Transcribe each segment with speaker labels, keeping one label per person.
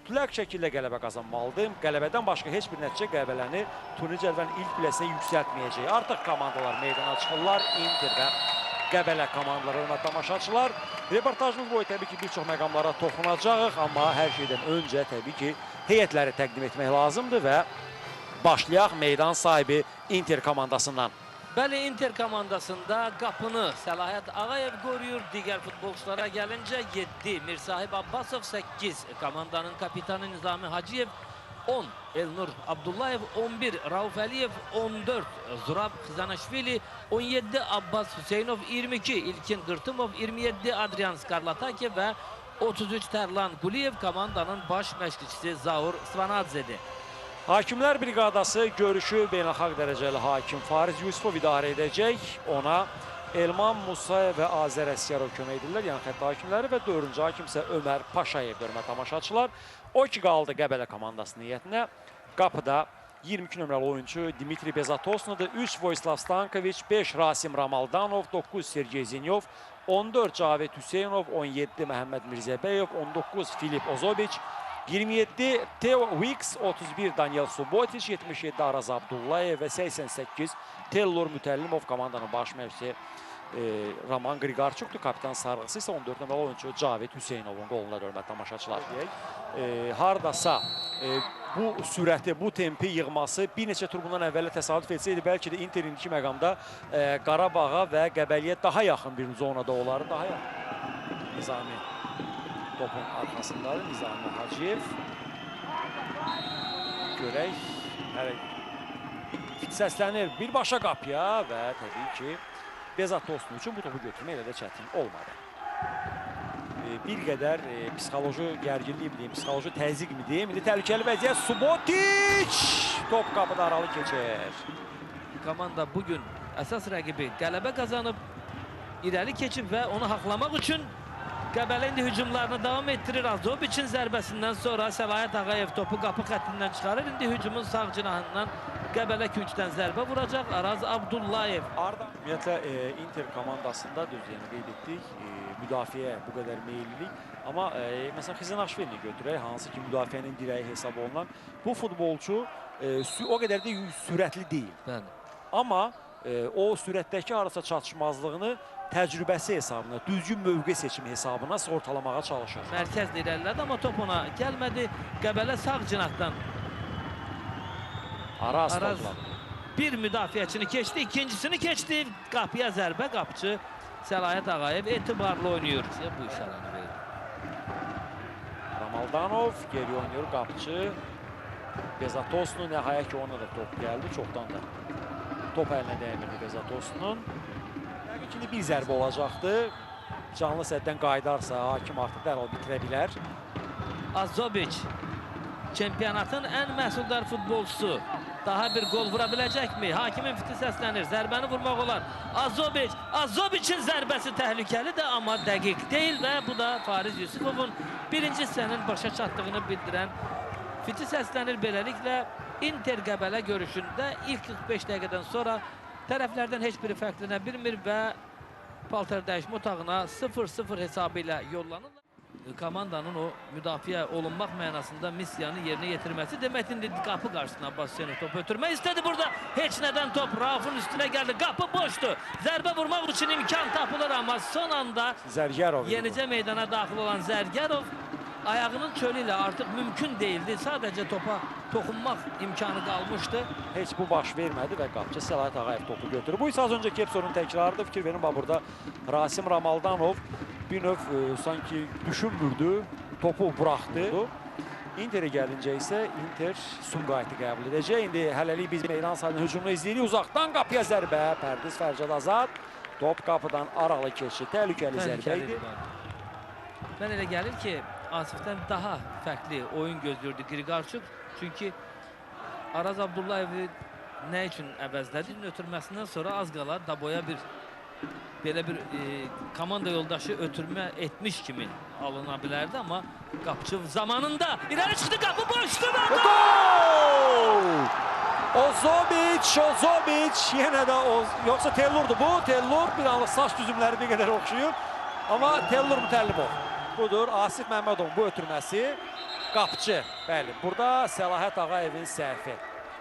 Speaker 1: Mütləq şəkildə qələbə qazanmalıdır. Qələbədən başqa heç bir nəticə Qəbələni turnir cədvəlinin ilk piləsinə yüksəltməyəcək. Artıq komandalar meydana çıxırlar. Inter və Qəbələ komandaları, hörmətli tamaşaçılar. Reportajımız boyu təbii ki, bir çox məqamlara toxunacağıq, amma hər şeydən öncə təbii ki, heyətləri təqdim etmək lazımdır və başlayaq meydan sahibi Inter komandasından.
Speaker 2: Bəli, Inter komandasında qapını Səlahiyyət Ağayev qoruyur. Digər futbolçulara gəlincə 7 Mirsahib Abbasov, 8 komandanın kapitanı Nizami Hacıyev, 10 Elnur Abdullayev, 11 Rauf Əliyev, 14 Zurab Xizanaşvili, 17 Abbas Hüseynov, 22 İlkin Qırtımov, 27 Adrian Skarlataki və 33 Tərlan Quliyev komandanın baş məşqçisi Zaur Svanadzedir.
Speaker 1: Hakimlər briqadası görüşü beynəlxalq dərəcəli hakim Fariz Yusufov idarə edəcək. Ona Elman Musayev və Azər Əsgərov kömək edirlər, yəni xətt hakimləri və 4-cü hakim isə Ömər Paşayev, hörmətli tamaşaçılar. O ki qaldı Qəbələ komandasının heyətinə. Qapıda 22 nömrəli oyunçu Dimitri Bezatosnudur, 3 Vojislav Stankoviç, 5 Rasim Ramaldanov, 9 Sergey Zinyov, 14 Cavid Hüseynov, 17 Məhəmməd Mirzəbəyov, 19 Filip Ozobiç, 27 Theo Wicks, 31 Daniel Subotic, 77 Araz Abdullayev və 88 Tellur Mütəllimov komandanın baş məşqçisi Roman Qriqarçukdur. Kapitan sarğısı isə 14 nömrəli oyunçu Cavid Hüseynovun qolunda, hörmətli tamaşaçılar. Hardasa bu sürəti, bu tempi yığması bir neçə tur bundan əvvələ təsadüf etsəydi, bəlkə də Interin indiki məqamda Qarabağa və Qəbəliyə daha yaxın bir zonada olardı. Daha yaxın. Nizami topun arxasındadır. Nizami Hacıyev. Görək. Hələ səslənir birbaşa qapıya və təbii ki, Bezatosnu üçün bu topu götürmək elə də çətin olmadı. Bir qədər psixoloji gərginlik mi deyim, psixoloji təzyiq mi deyim. İndi təhlükəli vəziyyət. Subotic! Top qapıda aralı keçir.
Speaker 2: Komanda bugün əsas rəqibi qələbə qazanıb, irəli keçib və onu haqlamaq üçün Qəbələ indi hücumlarını davam etdirir. Azobiçin zərbəsindən sonra Səlahiyyət Ağayev topu qapı xəttindən çıxarır. İndi hücumun sağ cinahından Qəbələ küncdən zərbə vuracaq Araz Abdullayev.
Speaker 1: Arda. Ümumiyyətlə, Inter komandasında düz yəni qeyd etdik, müdafiəyə bu qədər meyillilik. Amma məsələn Xizanaşvilini götürək, hansı ki müdafiənin dirəyi hesab olunan bu futbolçu o qədər də sürətli deyil.
Speaker 2: Bəli.
Speaker 1: Amma o sürətdəki arası çatışmazlığını təcrübəsi hesabına, düzgün mövqe seçimi hesabına sığortalamağa çalışır.
Speaker 2: Mərkəzlə irəlilədi, amma top ona gəlmədi. Qəbələ sağ cinahdan.
Speaker 1: Araz
Speaker 2: bir müdafiəçini keçdi, ikincisini keçdi. Qapıya zərbə, qapıcı Səlahiyyət Ağayev etibarlı oynayır. Bu işarəni verir.
Speaker 1: Ramaldanov geri oynayır qapıcı. Bezatosnu nəhayət ki, ona da top gəldi. Çoxdan da top əlinə dəymirdi Bezatosnun. Yəqin ki, bir zərbə olacaqdı. Canlı səddən qayıdarsa, hakim artıq dərhal bitirə bilər.
Speaker 2: Azobiç, çempionatın ən məhsuldar futbolçusu. Daha bir gol vura biləcəkmi? Hakimin fiti səslənir. Zərbəni vurmaq olar. Azobiç, Azobiçin zərbəsi təhlükəlidir, amma dəqiq deyil və bu da Fariz Yusufovun birinci hissənin başa çatdığını bildirən fiti səslənir. Beləliklə, Inter Qəbələ görüşündə ilk 45 dəqiqədən sonra tərəflərdən heç biri fərqlənə bilmir və paltar dəyişmə otağına 0-0 hesabı ilə yollanırlar. Komandanın o müdafiə olunmaq mənasında missiyanı yerinə yetirməsi. Demək, indi qapı qarşısına Abbas Hüseynov topu ötürmək istədi burada. Heç nədən top Raufun üstünə gəldi. Qapı boşdu. Zərbə vurmaq üçün imkan tapılır, amma son anda
Speaker 1: Zərgərov
Speaker 2: yenicə meydana daxil olan Zərgərov ayağının çölü ilə artıq mümkün deyildi. Sadəcə topa toxunmaq imkanı qalmışdı.
Speaker 1: Heç bu baş vermədi və qapıcı Səlahiyyət Ağayev topu götürür. Bu isə az öncəki epizodun təkrarıdır. Fikir verin, bax burada Rasim Ramaldanov bir növ sanki düşünmürdü, topu buraxdı. Inter'e gəlincə isə Inter Sumqayıtı qəbul edəcək. İndi hələlik biz meydan sahibinin hücumunu izləyirik. Uzaqdan qapıya zərbə. Pərviz Fərcad Azad. Top qapıdan aralı keçdi. Təhlükəli zərbə idi.
Speaker 2: Mən elə gəlir ki, Asifdən daha fərqli oyun gözləyirdi Qriqarçuk. Çünki Araz Abdullayevi nə üçün əvəzlədi? Ötürməsindən sonra az qala Daboya bir belə bir komanda yoldaşı ötürmə etmiş kimi alına bilərdi, amma qapıcı zamanında irəli çıxdı, qapı boşdu və
Speaker 1: gol! Ozobic, Ozobic yenə də yoxsa Tellurdur bu. Tellur bir anlıq saç düzümləri bir qədər oxşayır. Amma Tellur Mütəllimov. Budur Asif Məmmədovun bu ötürməsi. Qapçı. Bəli, burada Səlahət Ağayevin səhvi.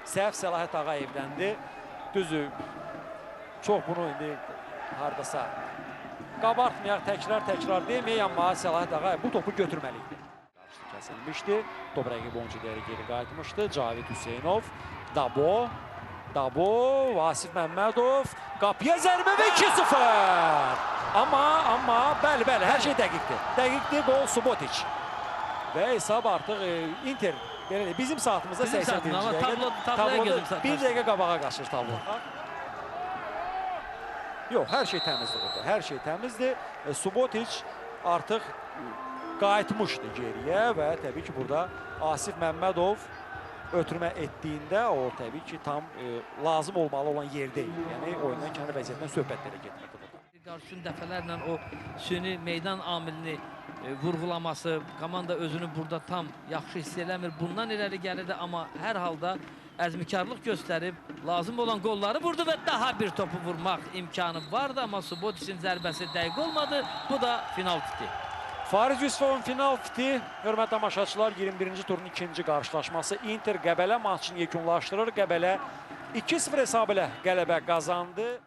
Speaker 1: Səhv Səlahət Ağayevdəndir. Düzü, çox bunu indi hardasa qabartmayaq, təkrar deməyək, amma Səlahət Ağayev bu topu götürməli idi. Qarşısı kəsilmişdi. Top rəqib oyuncu dəyərə geri qayıtmışdı. Cavid Hüseynov, Dabo, Vasif Məmmədov, qapıya zərbə və 2-0. Amma, bəli, hər şey dəqiqdir. Dəqiqdir, qol Subotic. Və hesab artıq Inter, belə deyək, bizim saatımızda 81-ci dəqiqə. Tabloda bir dəqiqə qabağa qaçır tablo. Yox, hər şey təmizdir burada. Hər şey təmizdir. Subotic artıq qayıtmışdı geriyə və təbii ki, burada Asif Məmmədov ötürmə etdiyində o təbii ki, tam lazım olmalı olan yerdə idi. Yəni, oyundan kənar vəziyyətindən söhbət belə getmirdi burada.
Speaker 2: Qarşısın dəfələrlə o süni meydan amilini vurğulaması, komanda özünü burada tam yaxşı hiss eləmir. Bundan irəli gəlirdi, amma hər halda əzmikarlıq göstərib lazım olan qolları vurdu və daha bir topu vurmaq imkanı vardı, amma Subotic'in zərbəsi dəqiq olmadı. Bu da final fiti.
Speaker 1: Fariz Yusifovun final fiti, hörmətli tamaşaçılar, 21-ci turun ikinci qarşılaşması Inter Qəbələ maçını yekunlaşdırır. Qəbələ 2-0 hesabı ilə qələbə qazandı.